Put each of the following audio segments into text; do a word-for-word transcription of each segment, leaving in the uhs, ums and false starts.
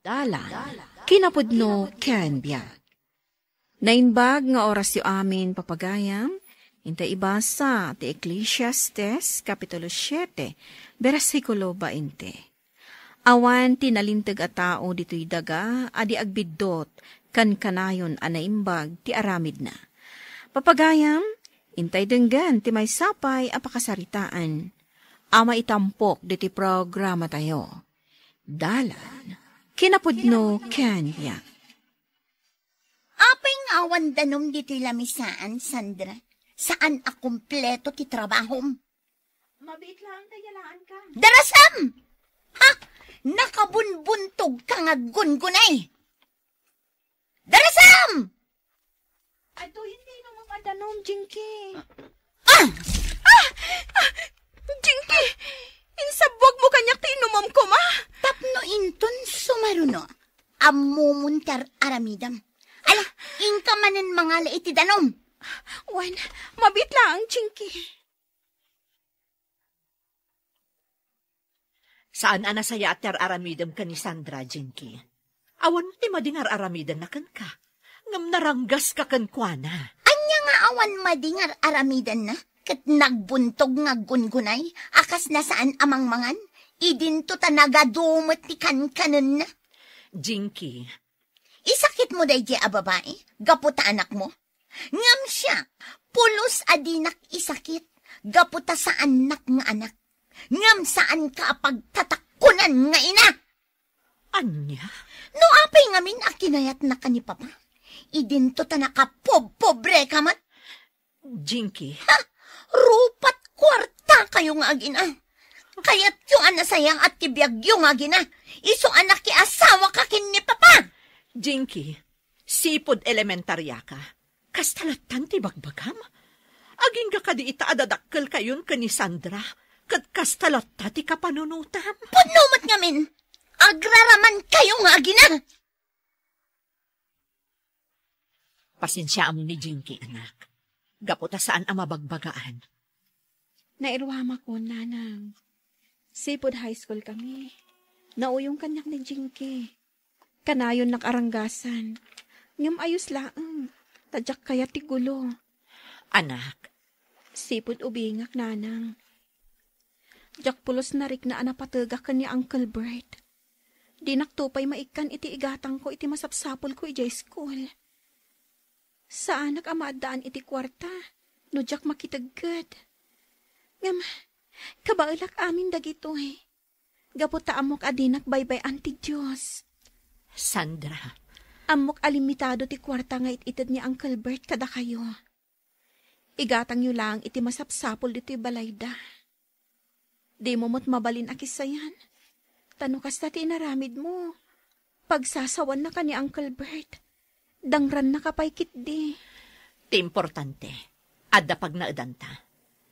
Dalan, kinapudno ken biag. Naimbag nga orasyo amin, papagayam, intay ibasa ti Eclesiastes, Kapitulo siete, bersikulo bainte. Awan ti nalinteg a tao ditoy daga a di agbiddut kan kanayon a naimbag ti aramidna. Papagayam, intay denggen ti maysa pay a pakasaritaan a maitampok ditoy programatayo. Dalan, kinapudno ken biag. Apay nga awan danum ditoy lamisaan, Sandra? Saan a kompleto ti trabahom? Mabiit lang, kayalaanka. Darasam! Ha? Nakabunbuntog ka nga aggungunay. Darasam! Adtoy ti inumam a danum, Jinky. Ah! Ah! Ah! Jinky! Insabwagmo kaniak ti inumam koma? Tapno inton sumaruno, ammomon ti ar-aramidem. Ala, inka manen mangala iti danum. Wen, mabiit laeng, Jinky. Saan a nasayaat ti ar-aramidem ken ni Sandra, Jinky. Awan ti madi nga ar-aramidenna kenka, ngem naranggaska kenkuana. Ania nga awan madi nga ar-aramidenna? Ket nagbuntog nga aggungunay a kasla saan a mangmangan? Idinto ta nagadu met ti kankanenna. Jinky. Isakitmo daydiay a babai gapu ta anakmo? Ngem siak, pulos a dinak isakit gapu ta saannak nga anak. Ngem saanka a pagtatakkunan nga ina. Ania? No apay ngamin a kinayatnaka ni Papa, idinto ta nakapobpobreka met. Jinky. Ha? Rupat kuartakayo nga agina. Kayatyo a nasayaat ti biagyo nga agina. Isu a nakiasawaka ken ni Papa. Jinky, sipud elementariaka, kasta lattan ti bagbagam? Agingga kadi ita a dadakkelkayon ken ni Sandra, ket kasta latta ti kapanunotam? Pudno met ngamin, agraramankayo nga agina. Pasensiaam ni Jinky, anak. Gapu ta saan a mabagbagaan. Nairuamakon, nanang. Sipud high school kami, nauyong kaniak ni Jinky. Kanayonnak aranggasan. Ngem ayos laeng, ta diak kayat ti gulo. Anak. Sipud ubingak, nanang. Diak pulos narikna a napategak ken ni Uncle Bert. Dinakto pay maikkan iti igatangko iti masapsapulko idiay school. Saanak a maaddaan iti kuarta no diak makitegget. Ngem, kabaelak amin dagitoy. Gapu ta ammok a dinak baybay-an ti Dios. Sandra. Ammok a limitado ti kuarta nga it-ited ni Uncle Bert kadakayo. Igatangyo laeng iti masapsapul ditoy balayda. Dimo met mabalin a kissayan. Ta no kasta ti inaramidmo, pagsasawannaka ni Uncle Bert. Dangrannaka pay ketdi. Ti importante, adda pagnaedanta.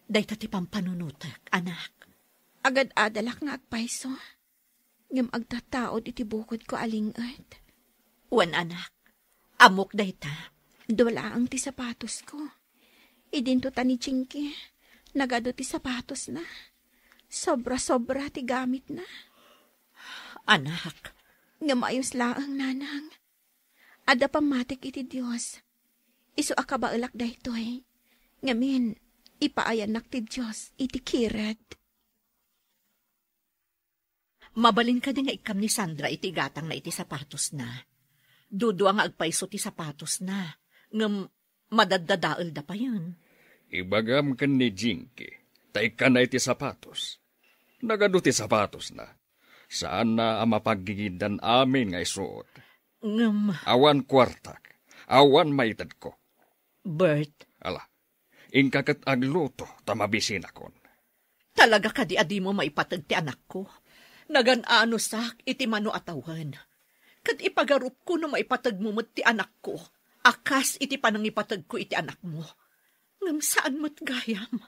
Dayta ti pampanunotek, anak. Agad-adalak nga agpayso. Ngem agtattaud iti bukodko a ling-et. Wen, anak, ammok dayta. Dua laeng ti sapatosko. Idinto ta ni Jinky, nagadu ti sapatosna. Sobra-sobra ti gamitna. Anak. Ngem ayos laeng, nanang. Adda pammatik iti Dios. Isu a kabaelak daytoy. Ngamin, ipaayannak ti Dios iti kirad. Mabalin kadi nga ikkam ni Sandra iti igatangna iti sapatosna? Dudua nga agpayso ti sapatosna, ngem madaddadaelda payen. Ibagam ken ni Jinky, ta ikkana iti sapatos. Nagadu ti sapatosna. Saanna a mapaggigiddan amin nga isuot. Ngem awan kuartak, awan maitedko. Bert. Ala, inka ket agluto ta mabisinakon. Talaga kadi a dimo maipateg ti anakko? Nagan-anosak iti mano a tawen. Ket ipagarupko no maipategmo met ti anakko a kas iti panangipategko iti anakmo. Ngem saan met gayam.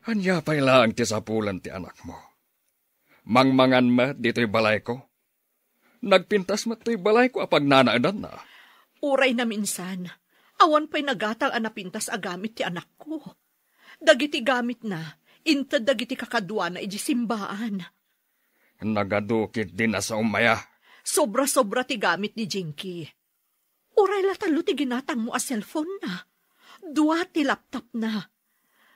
Ania pay laeng ti sapulan ti anakmo? Mangmangan met ditoy balayko? Nagpintas met toy balayko a pagnanaedanna. Uray naminsan, awan pay nagatang a napintas a gamit ti anakko. Dagiti gamitna, inted dagiti kakaduana idiay simbaan. Nagadu ketdin a saom aya. Sobra-sobra ti gamit ni Jinky. Uray la tallo ti ginatangmo a cellphone-na. Dua ti laptop-na.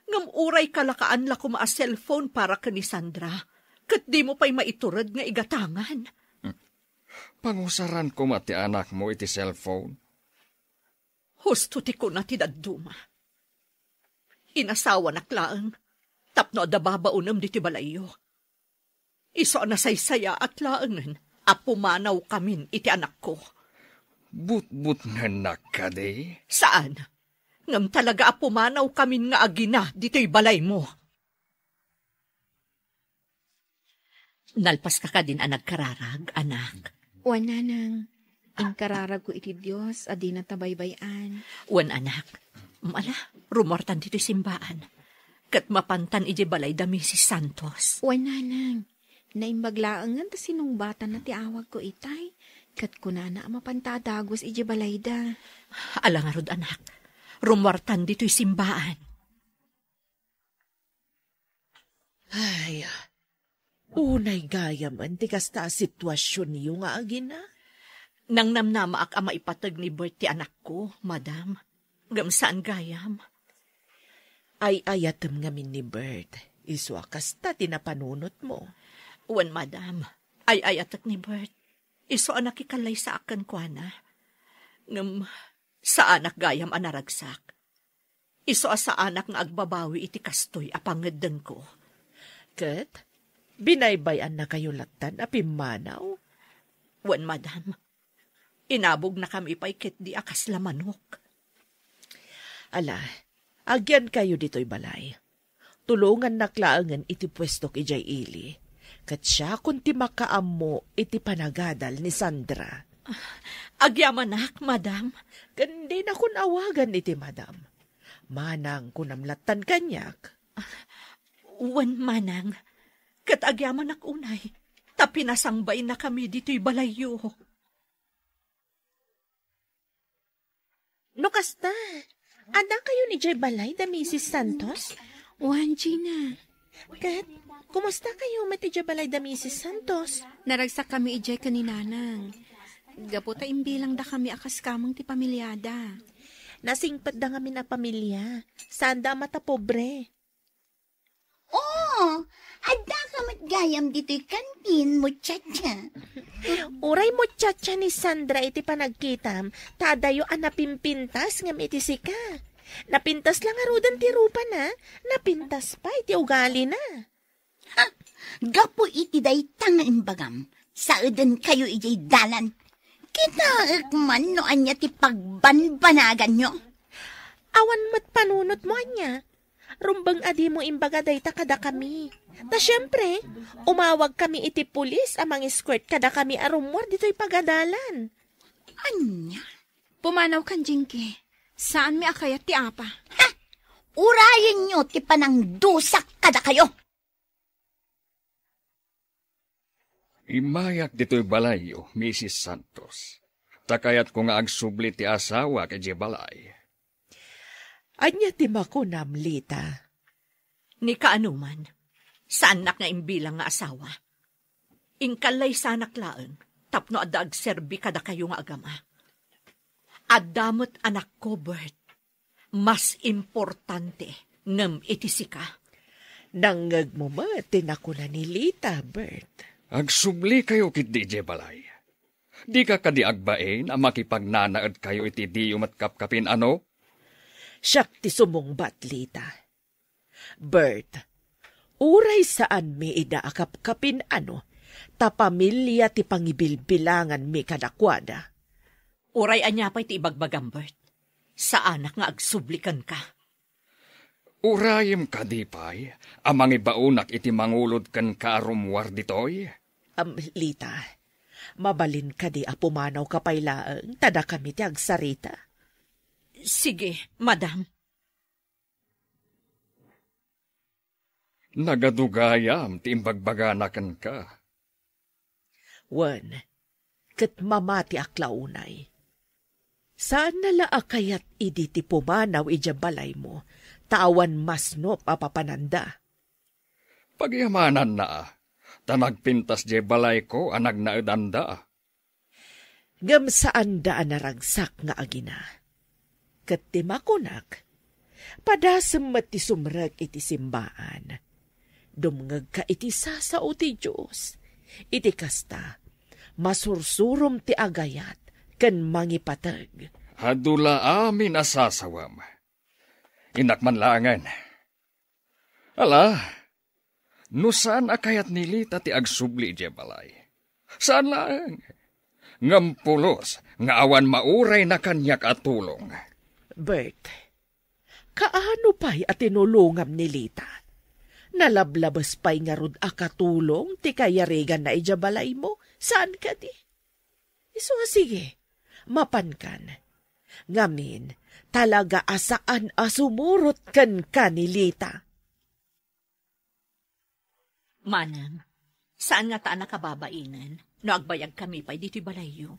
Ngem uray kalakaan la koma a cellphone para ken ni Sandra, ket dimo pay maitured nga igatangan. Pangusaran koma ti anakmo iti cellphone. Husto ti kuna ti dadduma. Inasawanak laeng tapno adda babaonem ditoy balayyo. Isu a nasaysayaat laengen a pumanawkamin iti anakko. Butbutngennak kadi? Saan. Ngem talaga a pumanawkamin nga agina ditoy balaymo. Nalpaska kadin a nagkararag, anak? Wen, nanang. Inkararagko iti Dios a dina ta baybay-an. Wen, anak. Ala, rummuartan ditoy simbaan. Ket mapantan idiay balay da Misis Santos. Wen, nanang. Naimbag laengen ta sinungbatanna ti awagko itay. Ket kunana a mapanta a dagus idiay balayda. Ala ngarud, anak. Rummuartan ditoy simbaan. Ay, unay gayamen ti kasta a situasionyo nga agina? Nangnamnamaak a maipateg ni Bert ti anakko, madam. Ngem saan gayam. Ay-ayatem ngamin ni Bert, isu a kasta ti napanunotmo. Wen, madam. Ay-ayatek ni Bert. Isu a nakikallaysaak kenkuana. Ngem saanak gayam a naragsak. Isu a saanak nga agbabawi iti kastoy a pangeddengko. Ket binaybay-annakayo lattan a pimmanaw? Wen, madam. Inabognakami pay ketdi a kasla manok. Ala, agyankayo ditoy balay. Tulongannak laengen iti puestok idiay ili. Ket siakon ti makaammo iti panagadal ni Sandra. Agyamanak, madam. Ken dinakon awagan iti madam. Manang, kunam lattan kaniak. Wen, manang. Ket agyamanak unay, ta pinasangbaynakami ditoy balayyo. No kasta, addakayon idiay balay da Misis Santos? Wen, Gina. Ket, kumustakayo met idiay balay da Misis Santos? Naragsakkami idiay ken ni Nanang. Gapu ta imbilangdakami a kaskameng ti pamiliada. Nasingpetda ngamin a pamilia. Saanda a matapobre. Oh, addaka met gayam ditoy kantin, muchacha. Uray muchacha ni Sandra iti panagkitam, ta adayo a napimpintas ngem iti sika. Napintas la ngaruden ti rupana, napintas pay ti ugalina. Ha! Gapu iti dayta nga imbagam, saedenkayo idiay dalan. Kitaek man no ania ti pagbanbanaganyo. Awan met panunotmo ania. Rumbeng a dimo imbaga dayta kadakami. Ta siempre, umawagkami iti pulis a mangiskwert kadakami a rummuar ditoy pagadalan. Ania? Pumanawkan, Jinky. Saanmi a kayat ti apa. Ha! Urayenyo ti panangdusak kadakayo. Immayak ditoy balayyo, Misis Santos. Ta kayatko nga agsubli ti asawak idiay balay. Ania ti makunam, Lita? Ni kaanoman, saannak nga imbilang nga asawa. Inkallaysanak laeng tapno adda agserbi kadakayo nga agama. Adda met anakko, Bert. Mas importante ngem iti sika. Nangngegmo met ti nakuna ni Lita, Bert. Agsublikayo ketdi idiay balay. Dika kadi agbain a makipagnanaedkayo iti diyo met kapkapin-ano? Siak ti sumungbat, Lita. Bert, uray saanmi ida a kapkapin-ano, ta pamilia ti pangibilbilanganmi kadakuada. Uray ania pay ti ibagbagam, Bert, saanak nga agsubli kenka. Urayem kadi pay a mangibaonak iti mangulod kenka a rummuar ditoy? Am, Lita, mabalin kadi a pumanawka pay laeng ta dakami ti agsarita? Sige, madam. Nagadu gayam ti imbagbagana kenka. Wen, ket mamatiak la unay. Saanna la a kayat idi ti pumanaw idiay balaymo, ta awan masnop a papananda. Pagyamananna, ta nagpintas diay balayko a nagnaedanda. Ngem saanda a naragsak nga agina. Ket ti makunak, padasem met ti sumrek iti simbaan. Dumngegka iti sasao ti Dios. Iti kasta, masursurom ti agayat ken mangipateg. Adu la amin a sasawam. Innak man laengen. Ala, no saan a kayat ni Lita ti agsubli idiay balay, saan laeng. Ngem pulos nga awan maurayna kaniak a tulong. Bert, kaano pay a tinulongam ni Lita? Nalablabes pay ngarud a katulong ti kayariganna idiay balaymo, saan kadi? Isu a sige, mapankan. Ngamin, talaga a saan a sumurot kenka ni Lita. Manang, saan ngata a nakababainen no agbayagkami pay ditoy balayyo?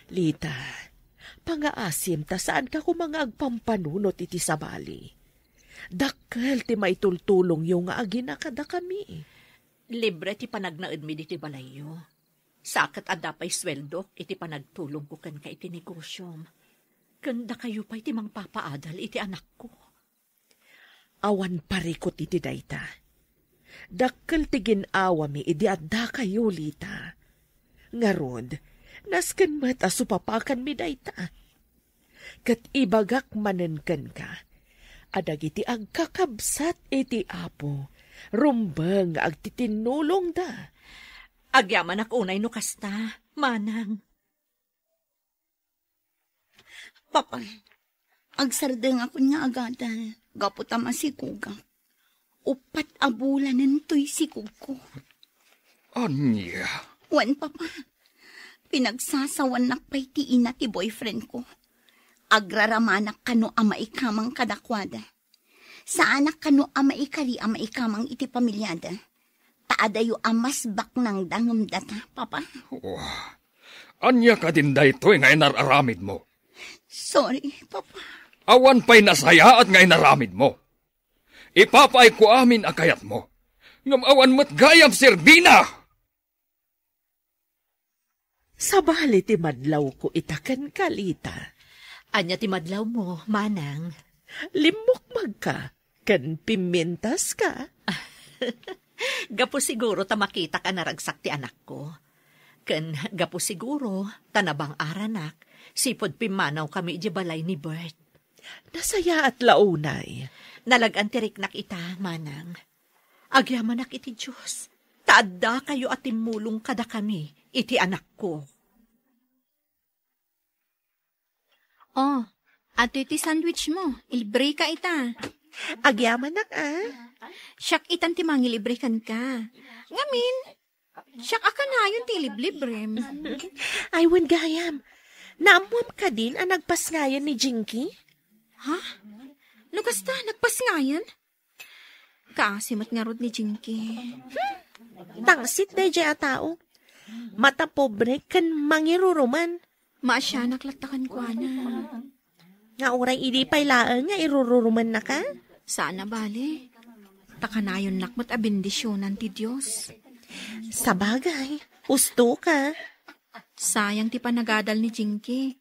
Lita, pangaasim ta saanka koma nga agpampanunot iti sabali. Dakkel ti maitultulongyo nga agina kadakami. Libre ti panagnaedmi ditoy balayyo. Sa ket adda pay sueldok iti panagtulongko kenka iti negosiom. Ken dakayo pay ti mangpapaadal iti anakko. Awan parikut iti dayta. Dakkel ti gin-awami idi addakayo, Lita. Ngarud, nasken met a supapakanmi dayta. Ket ibagak manen kenka a dagiti agkakabsat iti Apo, rumbeng nga agtitinnulongda. Agyamanak unay no kasta, manang. Papa, agsardengakon nga agadal gapu ta masikogak. Uppat a bulanen toy sikogko. Ania? Wen, Papa. Pinagsasawannak pay ti ina ti boyfriend ko. Agraramanak kano a maikamang kadakuada. Saanak kano a maikari a maikamang iti pamiliada. Ta adayo a mas baknangda ngem data, Papa. Oh, ania kadin daytoy nga inar-aramidmo? Sorry, Papa. Awan pay nasayaat nga inaramidmo. Ipapaayko amin a kayatmo. Ngem awan met gayam serbina! Sabali ti madlawko ita kenka, Lita. Ania ti madlawmo, manang? Limmukmagka ken pimmintaska. Gapu siguro ta makitak a naragsak ti anakko. Ken gapu siguro ta nabang-aranak, sipud pimmanawkami idiay balay ni Bert. Nasayaat la unay. Nalag-an ti riknak ita, manang. Agyamanak iti Dios, ta addakayo a timmulong kadakami iti anakko. Oh, adtoy ti sandwich mo. Ilibreka ita. Agyamanak, a. Siak itan ti mangilibre kenka. Ngamin, siak a kanayon ti iliblibrem. Ay, wen gayam. Naammoam kadin a nagpasngayan ni Jinky? Ha? No kasta, nagpasngayan? Kaasi met ngarud ni Jinky. Tangsit daydiay a tao. Matapobre ken mangiruruman. Maasianak latta kenkuana. Nga uray idi pay laeng nga irururumannaka? Saan a bale. Ta kanayonnak met a bendisionan ti Dios. Sabagay, usto ka. Sayang ti panagadal ni Jinky.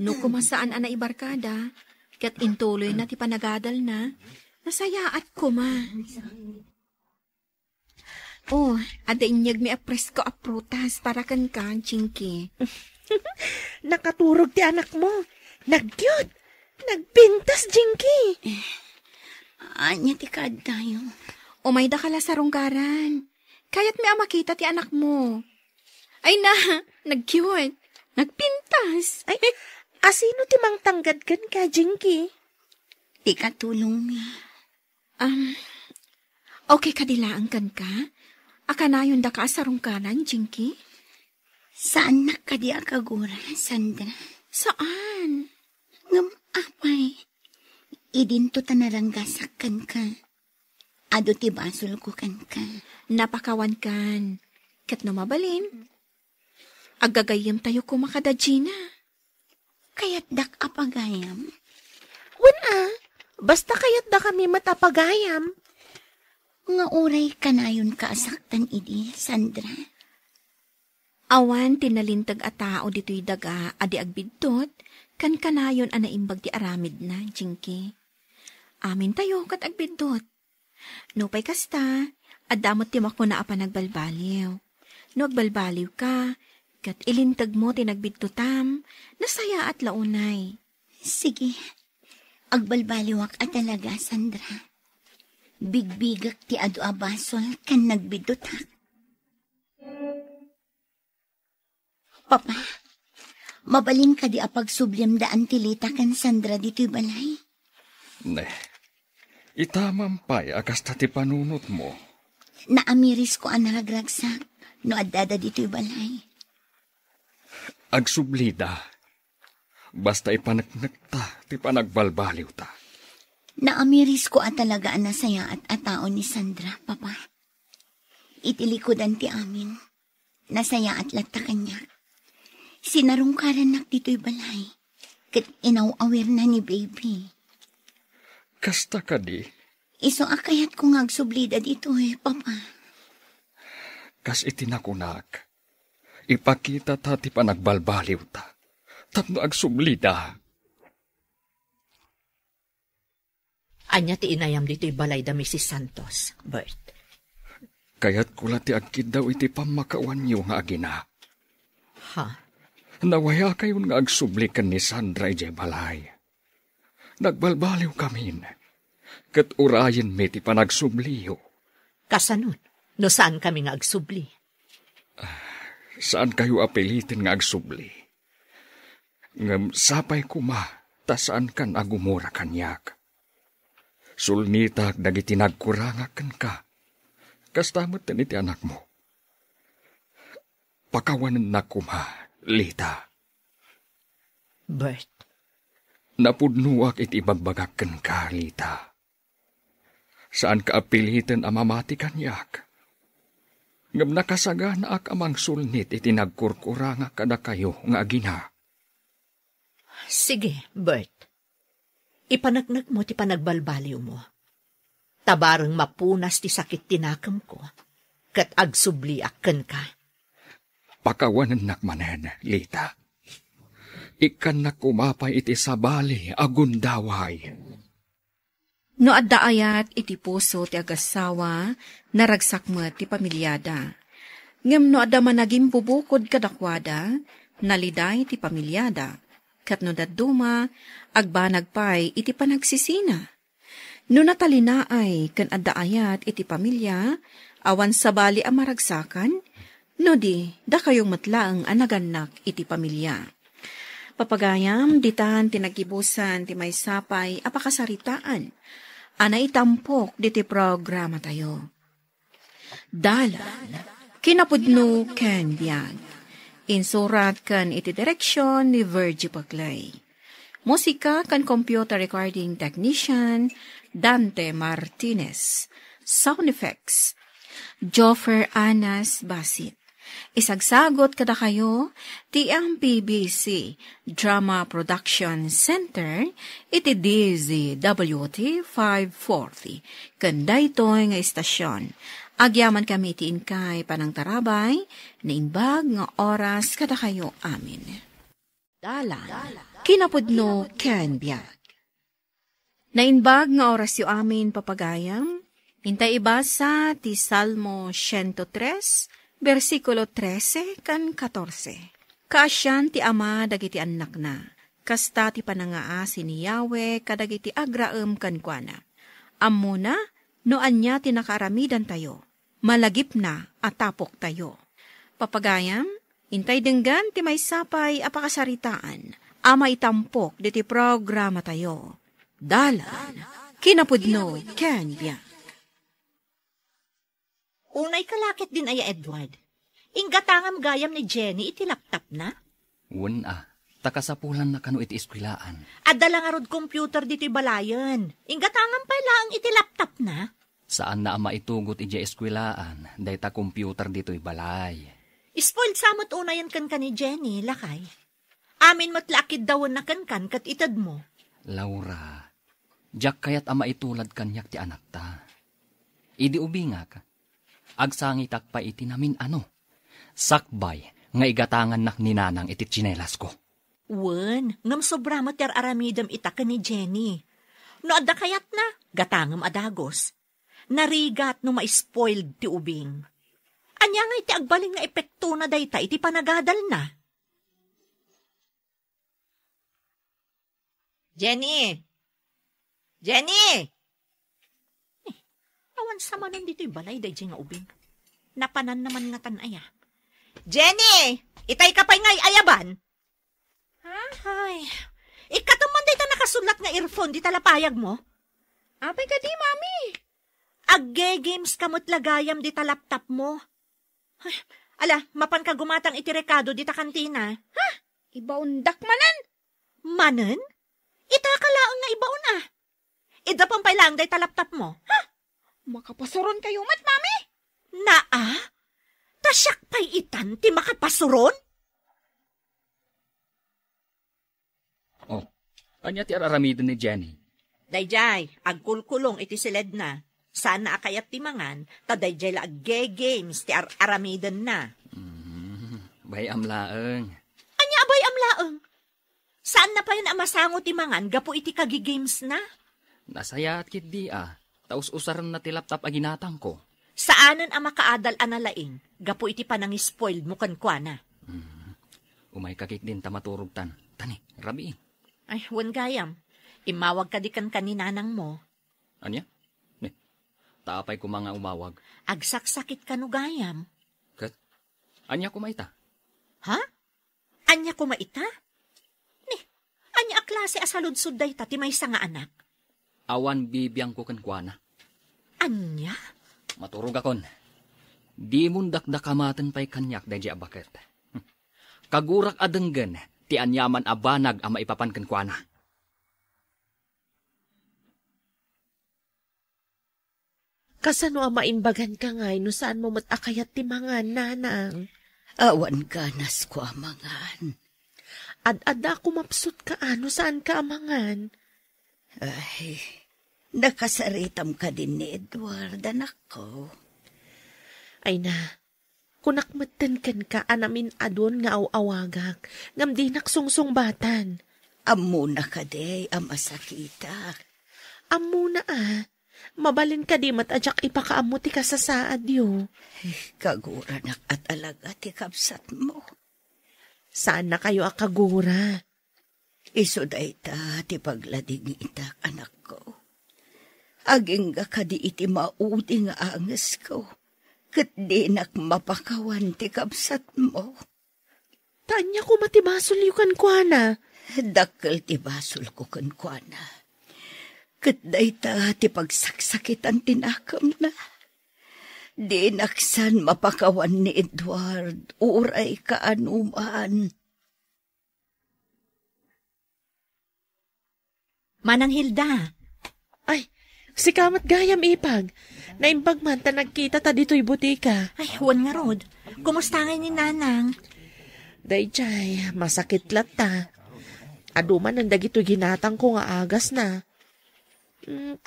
No koma saan a naibarkada, ket intuloyna ti panagadalna, nasayaat koma. Oh, adda inyegmi a presko a prutas para kenka, Jinky. Nakaturog ti anakmo. Nagkiot. Nagpintas, Jinky. Ania ti kaaddayo? Umaydaka la sarungkaran. Kayatmi a makita ti anakmo. Ay na, nagkiot. Nagpintas. Ay, asino ti mangtanggad kenka, Jinky? Ti katulongmi. Um, okay kadi laeng kenka? A kanayondaka a sarungkaran, Jinky? Saannak kadi a kagura, Sandra? Saan? Ngem apay, idinto ta naranggasak kenka. Adu ti basolko kenka. Napakawankan. Ket no mabalin, aggagayyemtayo koma kada Gina. Kayatdak a pagayam? Wen a, basta kayatdakami met a pagayam. Nga uray kanayonka a saktan idi, Sandra. Awan ti nalinteg a tao ditoy daga a di agbiddut, kankanayon a naimbag ti aramidna, Jinky. Amintayo ket agbiddut. Nupay kasta, adda met ti makuna a panagbalbaliw. No agbalbaliwka, ket ilintegmo ti nagbiddutam, nasayaat la unay. Sige, agbalbaliwak a talaga, Sandra. Bigbigak ti adu a basol ken nagbiddutak. Papa, mabalin kadi a pagsubliem da Auntie Lita ken Sandra ditoy balay? Ne, itamam pay a kasta ti panunotmo. Naamirisko a naragragsak no addada ditoy balay. Agsublida. Basta ipaneknekta ti panagbalbaliwta. Naamirisko a talaga a nasayaat a tao ni Sandra, Papa. Iti likudan ti amin, nasayaat latta kaniak. Sinarungkarannak ditoy balay, ket inaw-awirna ni Baby. Kasta kadi? Isu a kayatko nga agsublida ditoy, Papa. Kas iti nakunak, ipakitata ti panagbalbaliwta tapno agsublida. Ania ti inayam ditoy balay da Misis Santos, Bert? Kayatko la ti agkiddaw iti pammakawanyo nga agina. Ha? Nawayakayon nga agsubli ken ni Sandra idiay balay. Nagbalbaliwkamin, ket urayenmi ti panagsubliyo. Kasanon, no saankami nga agsubli? Saankayo a piliten nga agsubli. Ngem sapay koma ta saankan a gumura kaniak. Sulnitak dagiti nagkurangak kenka. Kasta met iti anakmo. Pakawanennak koma, Lita. Bert. Napudnoak iti ibagbagak kenka, Lita. Saanka a piliten a mamati kaniak. Ngem nakasaganaak a mangsulnit iti nagkurkurangak kadakayo nga agina. Sige, Bert. Ipaneknekmo ti panagbalbaliwmo. Ta bareng mapunas ti sakit ti nakemko, ket agsubliak kenka. Pakawanennak manen, Lita. Ikkannak koma pay iti sabali a gundaway. No adda ayat iti puso ti agassawa, naragsak met ti pamiliada. Ngem no adda managimbubukod kadakuada, naliday ti pamiliada. Ket no dadduma, agbanag pay iti panagsisina. No natalinaay ken adda ayat iti pamilia, awan sabali a maragsakan, no di, dakayo met laeng a nagannak iti pamilia. Papagayam, ditan ti naggibusan ti maysa pay a pakasaritaan a naitampok diti programatayo. Dalan, kinapudno ken biag. Insurat ken iti direksion ni Virgie Paclay. Musika ken computer recording technician, Dante Martinez. Sound effects, Joffer Anas Basit. Isagsagot kadakayo ti M P B C Drama Production Center iti D Z W T five forty. Ken daytoy nga istasyon, agyamankami iti inkay panangtarabay, naimbag nga oras kadakayo amin. Dalan, kinapudno ken biag. Naimbag nga orasyo amin, papagayam. Intay ibasa ti Salmo siento tres, bersikulo trese ken katorse. Kaasian ti ama dagiti annakna, kasta ti panangaasi ni Yahweh kadagiti agraem kenkuana. Ammona no ania ti nakaaramidantayo. Malagipna a tapoktayo. Papagayam, intay denggen ti maysa pay a pakasaritaan a maitampok diti programatayo. Dalan, kinapudno ken biag. Unay ka la ketdin aya, Edward. Inggatangam gayam ni Jenny iti laptopna? Wen a, ta kasapulanna kano iti eskuelaan. Adda la ngarud computer ditoy balayen. Inggatangam pay laeng iti laptopna? Saanna a maitugot idiay eskuelaan dayta computer ditoy balay. Spoiled sa met unayen kenka ni Jenny, lakay. Amin met la a kiddawenna kenkan ket itedmo. Laura, diak kayat a maitulad kaniak ti anakta. Idi ubingak, agsangitak pay iti namin-ano. Sakbay, nga igatangannak ni Nanang iti tsinelasko. Wen, ngem sobra met ti ar-aramidem ita ken ni Jenny. No adda kayatna, gatangem a dagus. Narigat no ma-spoiled ti ubing. Ania ngay ti agbalin nga epektona dayta iti panagadalna? Jenny! Jenny! Eh, awan sa manen ditoy balay daydiay nga ubing. Napananna man ngatan aya. Jenny! Itay ka pay nga ay-ayaban? Ha? Ay, ikkatom man dayta nakasullat nga earphone dita lapayagmo? Apay kadi, Mami? Agge-games ka met la gayam dita laptopmo. Ay, ala, mapanka gumatang iti rekado dita kantina. Ha? Ibaondak manen? Manen? Itaka laeng nga ibaon, a. Iddapan pay laeng dayta laptopmo. Ha? Makapasuronkayo met, Mami? Naa? Ta siak pay itan ti makapasuron? Oh, ania ti ar-aramiden ni Jenny? Daydiay, agkulkulong iti siledna. Saanna a kayat ti mangan, ta daydiay la agge-games ti ar-aramidenna. Mm, bay-am laeng. Ania a bay-am laeng? Saanna pay a masango ti mangan gapu iti kagigamesna? Nasayaat ketdi a, ta us-usarenna ti laptop a ginatangko. Saanen a makaadal a nalaing gapu iti panangispoiled mo kenkuana. Hmm. Umayka ketdin ta maturogtan. Tani, rabii. Ay, wen gayam. Immawag kadi kenka ni nanangmo. Ania? Ne, ta apay koma nga umawag? Agsaksakit kano gayam. Ket, ania koma ita? Ha? Ania koma ita? Ni, ania a klase a saludsod dayta ti maysa nga anak? Awan bibiangko kenkuana. Ania? Maturogakon. Dimon dakdakamaten pay kaniak daydiay a baket. Kagurak a denggen ti aniaman a banag a maipapan kenkuana. Kasano a maimbaganka ngay no saanmo met a kayat ti mangan, nanang? Awan ganasko a mangan. Ad-adda a kumapsutka a no saanka a mangan. Ay, nakasaritam kadin ni Edward, anakko. Ay na, kunak metten kenka a namin-adun nga aw-awagak, ngem dinak sungsungbatan. Ammona kadi a masakitak? Ammona a. Mabalin kadi met a diak ipakaammo ti kasasaadyo? Eh, kaguranak a talaga ti kabsatmo. Saannakayo a kagura. Isu dayta ti pagladingitak, anakko. Agingga kadi iti maudi nga angesko, ket dinak mapakawan ti kabsatmo. Ta ania koma ti basolyo kenkuana? Dakkel ti basolko kenkuana. Ket dayta ti pagsaksakitan ti nakemna. Dinak san mapakawan ni Edward, uray kaanoman. Manang Hilda. Ay, sika met gayam, Ipag. Naimbag man ta nagkita ta ditoy butika. Ay, wen ngarud. Kumusta ngay ni Nanang? Daydiay, masakit latta. Adu manen dagitoy ginatangko nga agasna. Mm,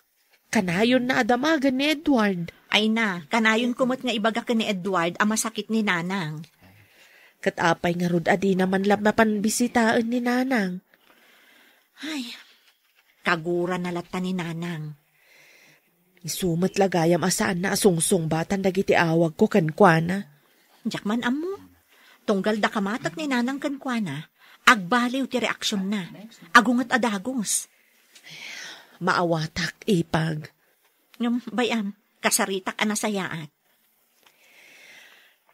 kanayonna a damagen ni Edward. Ay na, kanayonko met nga ibaga ken ni Edward a masakit ni Nanang. Ket apay ngarud a dina man la mapan bisitaen ni Nanang? Ay, kagurana latta ni Nanang. Isu met la gayam a saanna a sungsungbatan dagiti awagko kenkuana. Diak man ammo. Tunggal dakamatek ni Nanang kenkuana, agbaliw ti reaksionna. Agunget a dagus. Maawatak, Ipag. Ngem, bay-am, kasaritak a nasayaat.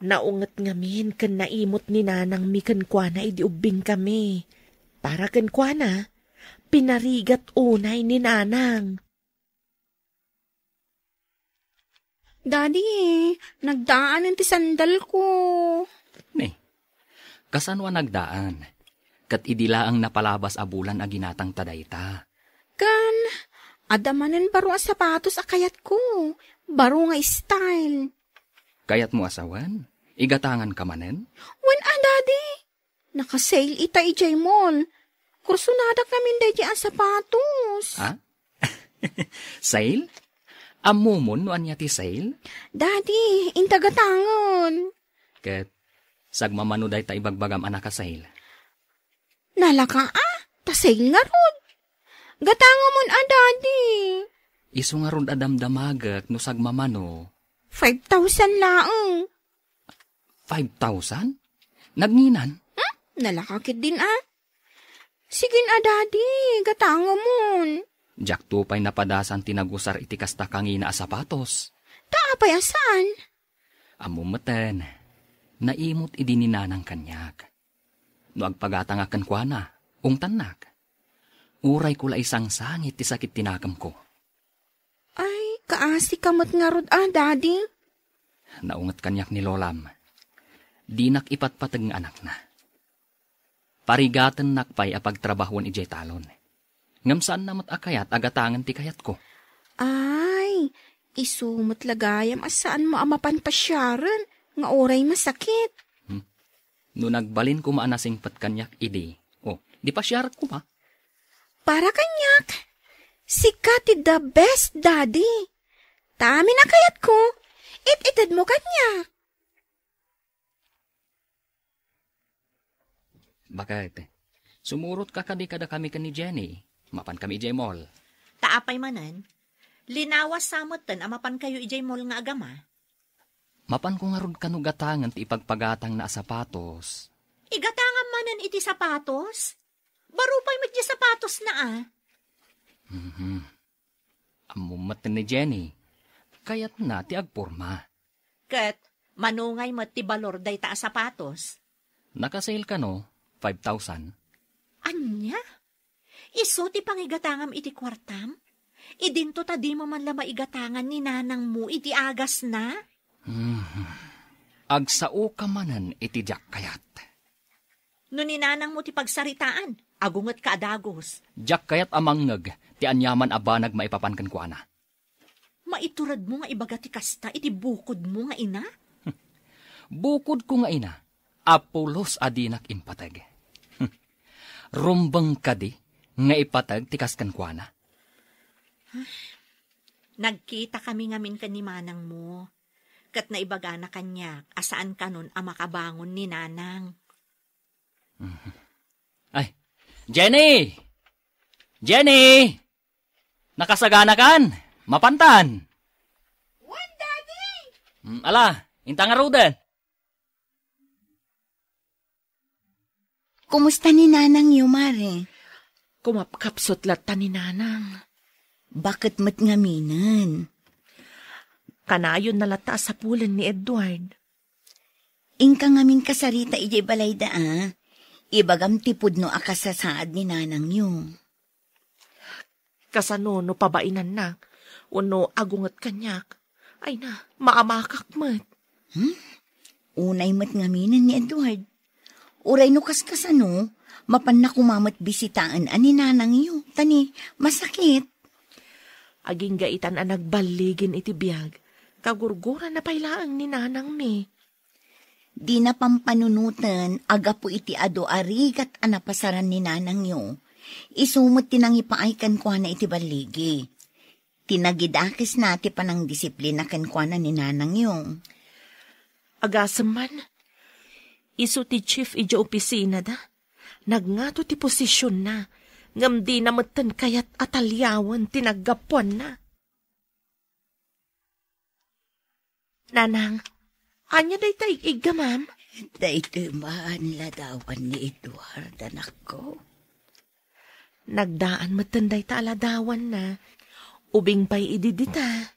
Naunget ngamin ken naimut ni nanangmi kenkuana idi ubbingkami. Para kenkuana, pinarigat unay ni Nanang. Daddy, nagdaanen ti sandalko. Ne, kasano a nagdaan? Ket idi laeng napalabas a bulan a ginatangta dayta. Ken, adda manen baro a sapatos a kayatko. Baro nga style. Kayatmo a sawen? Igatanganka manen? Wen a, Daddy. Naka-sale ita idiay mall. Kursunadak ngamin daydiay a sapatos. Ha? Sale? Ammomon no ania ti sale? Daddy, inta gatangen. Ket Sagmamano dayta ibagbagam a nakasail. Nalaka a, ta sale ngarud. Gatangamon a, Daddy. Isu ngarud a damdamagek no sagmamano. Five thousand laeng. Five thousand? Nagnginan? Hmm? Nalaka ketdin a. Sige a, Daddy, gatangamon. Diakto pay napadasan ti nagusar iti kasta kangina a sapatos. Ta apay a saan? Ammom metten, naimut idi ni Nanang kaniak. No agpagatangak kenkuana, ungtannak. Urayko la isangsangit ti sakit ti nakemko. Ay, kaasika met ngarud a, Daddy. Naunget kaniak ni Lolam. Dinak ipatpateg nga anakna. Parigatennak pay a pagtrabahoen idiay talon. Ngem saanna met a kayat a gatangen ti kayatko. Ay, isu met la gayam a saanmo a mapan pasiaren nga uray masakit. Hmm. No nagbalin koma a nasingpet kaniak idi, o, di pasiarek koma. Para kaniak, sika ti the best, Daddy. Ta amin a kayatko, it-itedmo kaniak. Baket, sumurotka kadi kadakami ken ni Jenny? Mapankami idiay mall. Ta apay manen, linawas sa metten a mapankayo idiay mall nga agama. Mapanko ngarud kano gatangen ti ipagpagatangna a sapatos. Igatangam manen iti sapatos? Baro pay met di sapatosna a. Mhm. Ammom met ni Jenny, kayatna ti agporma. Ket mano ngay met ti balor dayta a sapatos? Naka-sale kano, five thousand. Ania? Isu ti pangigatangam iti kuartam? Idinto ta dimo man la maigatangan ni nanangmo iti agasna? Hmm. Agsaoka manen iti diak kayat. No ni nanangmo ti pagsaritaan, agungetka a dagus. Diak kayat a mangngeg ti aniaman a banag maipapan kenkuana. Maituredmo nga ibaga ti kasta iti bukodmo nga ina? Bukodko nga ina, a pulos a dinak impateg. Rumbeng kadi nga ipateg ti kas kenkuana? Nagkitakami ngamin ken ni manangmo, ket naibagana kaniak a saan kanon a makabangon ni nanang. Ay, Jenny! Jenny! Nakasaganakan? Mapantan? Wen, Daddy! Mm, ala, inta ngaruden. Kumusta ni nanangyo, Mare? Kumapkapsut latta ni nanang. Baket met ngaminen? Kanayonna latta a sapulen ni Edward. Inka ngamin kasarita idiay balayda a. Ibagam ti pudno a kasasaad ni nanangyo. Kasano no pabainannak, wenno agunget kaniak? Ay na, maamakak met. Hmm? Unay met ngaminen ni Edward. Uray no kaskasano, mapanna koma met bisitaen a ni nanangyo, ta ni masakit. Agingga itan a nagballigin iti biag, kagurgurana pay laeng ni nanangmi. Dina pampanunoten a gapu iti adu a rigat a napasaran ni nanangyo. Isu met ti nangipaay kenkuana iti balligi. Ti nagidakesna ti panangdisiplina kenkuana ni nanangyo. Agasem man, isu ti chief idiay opisinada. Nagngato ti posisionna, ngem dina metten kayat a taliawen ti naggapuanna. Nanang, ania dayta ig-iggamam? Daytoy man ladawan ni Edward, anakko. Nagdaan metten dayta a ladawanna. Ubing pay idi dita.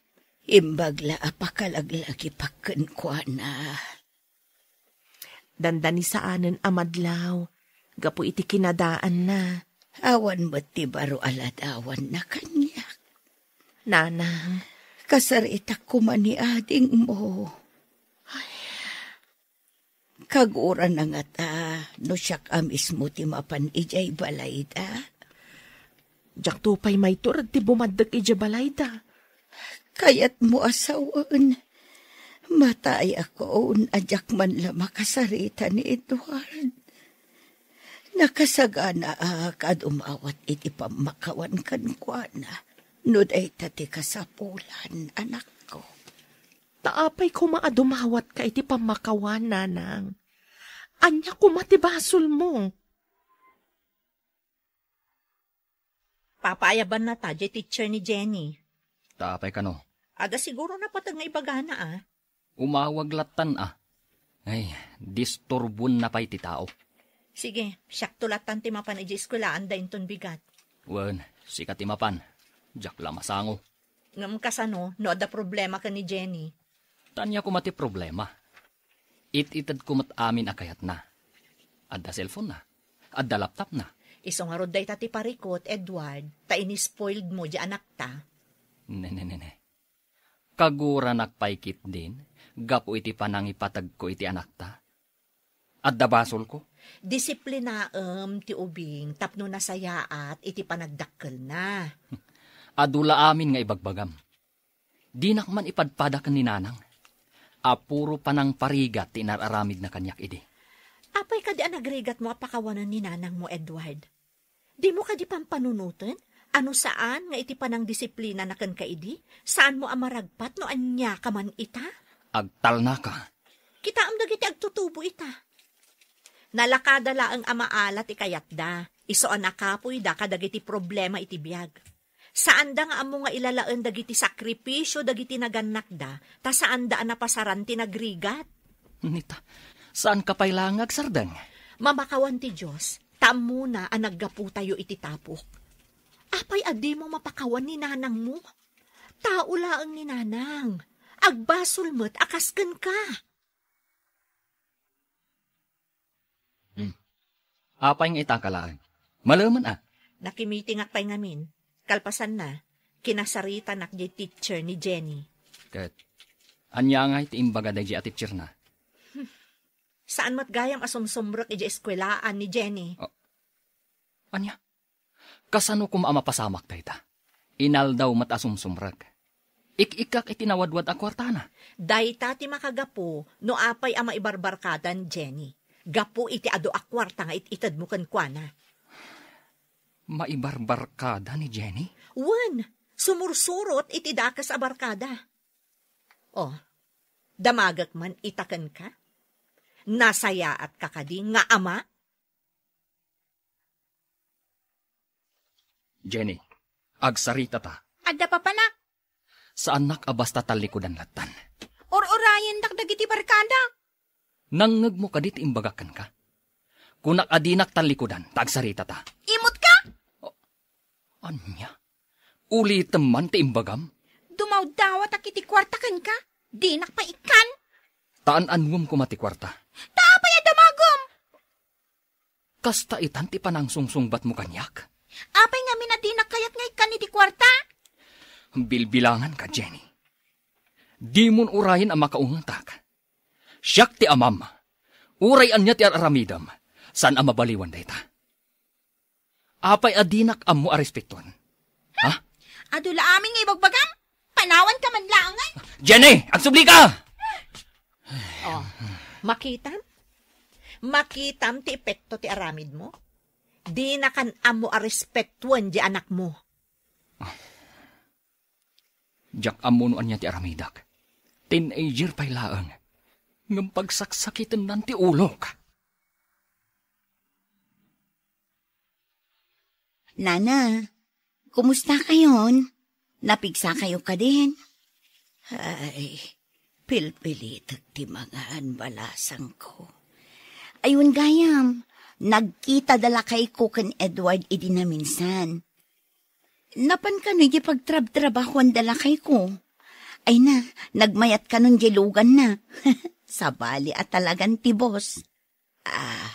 Imbag la a pakalaglagipak kenkuana. Dandanisaanen a madlaw gapu iti kinadaanna. Awan met ti baro a ladawanna kaniak. Nanang. Kasaritak koma ni adingmo. Ay. Kagurana ngata no siak a mismo ti mapan idiay balayda. Diakto pay maitured ti bumaddek idiay balayda. Kayatmo a sawen, matayakon a diak man la makasarita ni Edward. Nakasaganaak a dumawat iti pammakawan kenkuana no dayta ti kasapulan, anakko. Ta apay koma a dumawatka iti pammakawan, nanang? Ania koma ti basolmo? Papaayabannata diay teacher ni Jenny. Ta apay kano? Adda siguro napateg nga ibagana, a. Umawag lattan, a. Ay, disturbuenna pay ti tao. Sige, siakto lattan ti mapan idiay eskuelaanda inton bigat. Wen, sika ti mapan. Diak la masango. Ngem kasano no adda problema ken ni Jenny? Ta ania koma ti problema? It-itedko met amin a kayatna. Adda cellphone-na. Adda laptop-na. Isu ngarud dayta ti parikut, Edward, ta inispoiled mo diay anakta. Ne, ne, ne, ne. Kaguranak pay ketdin, gapu iti panangipategko iti anakta. Adda basolko? Disiplinaem ti ubing tapno nasayaat iti panagdakkelna. Adu la amin nga ibagbagam. Dinak man ipadpada ken ni Nanang. Apuro panangparigat ti inar-aramidna kaniak idi. Apay kadi a nagrigatmo a pakawanen ni Nanangmo, Edward? Dimo kadi pampanunoten? A no saan nga iti panangdisiplinana kenka idi, saanmo a maragpat no aniaka man ita? Agtalnaka. Kitaem dagiti agtutubo ita. Nalakada laeng a maala ti kayatda, isu a nakapoyda kadagiti problema iti biag. Saanda nga ammo nga ilalaen dagiti sakripisio dagiti nagannakda, ta saanda a napasaran ti nagrigat. Nita, saanka pay la nga agsardeng? Mamakawan ti Dios, ta ammona a naggapotayo iti tapok. Apay a dimo mapakawan ni nanangmo? Tao laeng ni nanang. Agbasol met a kas kenka. Hmm. Apay nga itaka laeng? Malemen a. Nakimitingak pay ngamin. Kalpasanna, kinasaritanak diay teacher ni Jenny. Ket ania ngay ti imbaga daydiay a teacherna? Saan met gayam a sumsumrek idiay eskuelaan ni Jenny. Oh. Ania? Kasano koma a mapasamak dayta? Inaldaw met a sumsumrek. Ik-ikkak iti nawadwad a kuartana. Dayta ti makagapu no apay a maibarbarkadan Jenny. Gapu iti adu a kuarta nga it-itedmo kenkuana. Maibarbarkada ni Jenny? Wen, sumursurot iti dakes a barkada. Oh, damagek man ita kenka? Nasayaatka kadi nga ama? Jenny, agsaritata. Adda papanak. Saannak a basta tallikudan lattan. Ur-urayendak dagiti barkada. Nangngegmo kadi ti imbagak kenka? Kunak a dinak tallikudan, ta agsaritata. Imutka? Oh, ania? Ulitem man ti imbagam? Dumawdawatak iti kuarta kenka. Dinak pay ikkan. Ta an-anuem koma ti kuarta. Ta apay a damagem? Kasta itan ti panangsungsungbatmo kaniak? Apay ngamin a dinak kayat nga ikkan iti kuarta? Bilbilanganka, Jenny. Dimon urayen a makaungetak. Siak ti amam. Uray ania ti ar-aramidem, saan a mabaliwan dayta. Apay a dinak ammo a respetuen? Ha? Adu la amin nga ibagbagam? Panawanka man laeng, ay? Jenny, agsublika! Oh, makitam? Makitam ti epekto ti aramidmo? Dinakan ammo a respetuen diay anakmo. Diak ammo no ania ti aramidak. Teenager pay laeng. Ngem pagsaksakitennan ti ulok. Nana, kumusta kayon? Napigsa kayo kadin? Ay, pilpilitek ti mangan balasangko. Ayun gayam, nagkita da lakayko ken Edward idi naminsan. Napan kano iti pagtrabtrabahuan da lakayko. Ay na, nagmayat kanon di lugan na. Sabali a talagan ti boss. Ah,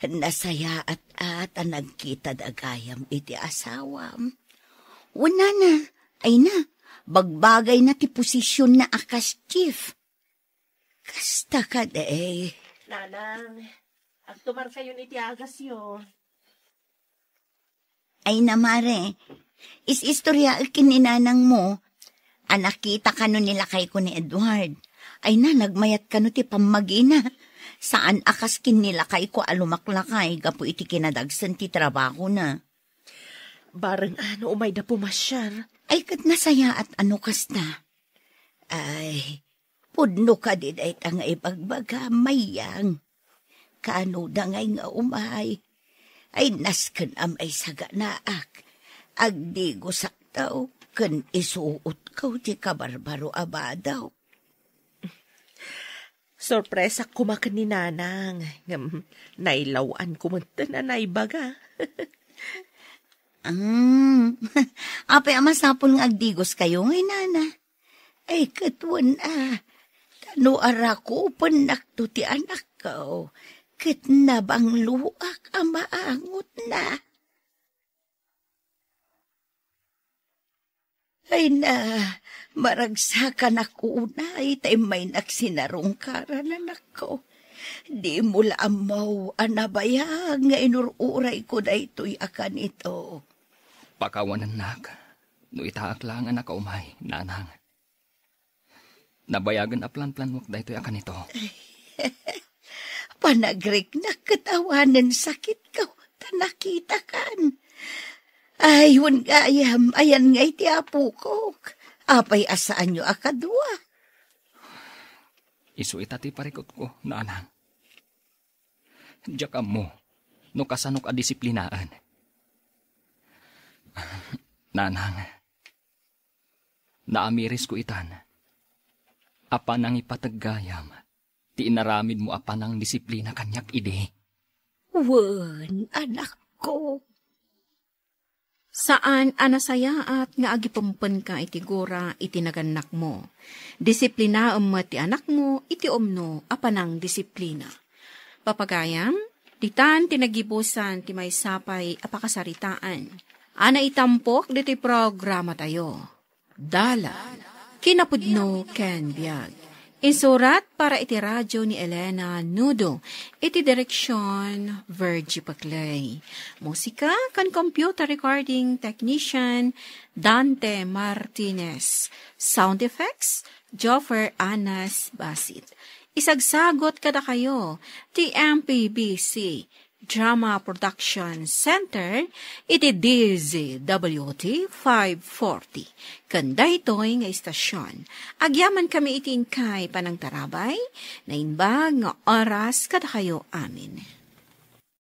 nasayaat a ta nagkita da gayam iti asawam. Wen nana, ay na, bagbagay na ti posisyon na a kas chief. Kasta kadey. Nanang, agtumar kayon iti agasyo. Ay na, mare, is-istoryaek ken ni nanangmo a nakita kano ni lakayko ni Edward. Ay na, nagmayat kano ti pammagina. Saan a kas ken ni lakayko a lumaklakay gapu iti kinadagsen ti trabahona. Bareng a no umayda pumasiar. Ay, ket nasayaat a no kasta. Ay, Pudno kadi dayta nga ibagbaga, Mayang? Kano da ngay nga umay? Ay, nasken a maisaganaak. Agdigosakto ken isuotko ti kabarbaro a badaw. Sorpresak koma ken ni Nanang, ngem nailaw-anko metten a naibaga. Mm. Apay a masapul nga agdigoskayo ngay, Nana? Ay, ket wen a, ta no arakupennakto ti anakko, ket nabangloak a maangotna. Ay na, maragsakanak unay ta immaynak sinarungkaran, anakko. Dimo la ammo a nabayag nga inur-urayko daytoy a kanito. Pakawanennak, no itaak la nga nakaumay, Nanang. Nabayagen a planplanuak daytoy a kanito. Panagriknak ket awanen sakitko ta nakitakan. Ay, wen gayam, ayan ngay ti apokok. Apay a saanyo a kadua? Isu ita ti parikutko, Nanang. Diak ammo no kasanok a disiplinaen. Nanang, naamirisko itan. Apan nangipateg gayam ti inaramidmo a panangdisiplina kaniak idi. Wen, anakko. Saan a nasayaat nga agipempenka iti gura iti nagannakmo. Disiplinaem met ti anakmo iti umno a panangdisiplina. Papagayam, ditan ti nagibusan ti maysa pay a pakasaritaan a naitampok ditoy programatayo. Dalan, kinapudno ken biag. Insurat para iti radio ni Elena Nudo, iti direksyon, Virgie Paclay. Musika ken computer recording technician, Dante Martinez. Sound effects, Joffer Anas Basit. Isagsagot kadakayo ti M P B C Drama Production Center iti D Z W T five forty. Ken daytoy nga istasyon, agyamankami iti inkay panangtarabay, naimbag nga oras kadakayo amin.